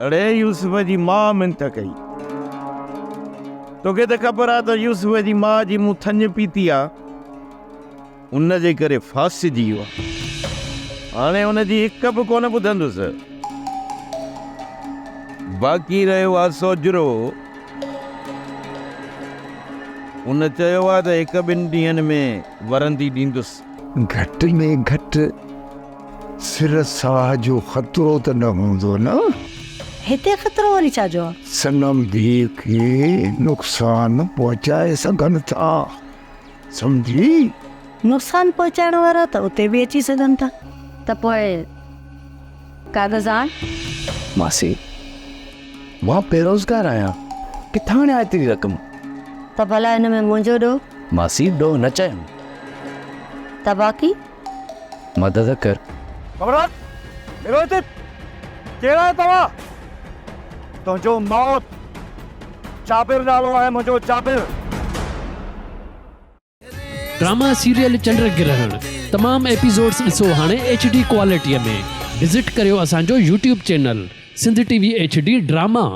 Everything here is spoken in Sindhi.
اڙي يوسف جي ماء منٿ ڪئي. توکي ته خبر آ ته يوسف جي ماء جي مون ٿڃ پيتي آ. ان جي ڪري ڦاسجي ويو آ. هاڻي ان جي هڪ به ڪونه ٻڌندس. باقي رهيو آ سوجهرو. ان چيو آ ته هڪ ٻن ڏينهن ۾ ورندي ڏيندس. گهٽ ۾ گهٽ سر ساهه جو خطرو ته نه هوندو نه؟ هتي خطرو وري ڇا جو آ؟ صنم ڌيء کي نقصان پهچائي سگهن ٿا، سمجهي؟ نقصان پهچائڻ وارا ته اتي به اچي سگهن ٿا. ته پوء ڪاغذ آڻ. ماسي، مان بيروزگار آهيان، ڪٿان آڻيان ايتري رقم؟ ته ڀلا ان ۾ منهنجو ڏوهه؟ ماسي، ڏوهه نه چيم. ته باقي؟ مدد ڪر. خبردار! ملو هتي! ڪير آهيو توهان؟ تنهنجو موت! جابر نالو آهي منهنجو جابر! ڊراما سيريل چنڊ گرهڻ تمام ايپيسوڊس ڏسو هاڻي ايڇ ڊي ڪوالٽي ۾ وزٽ ڪريو اسان جو YouTube channel Sindh T V H D drama.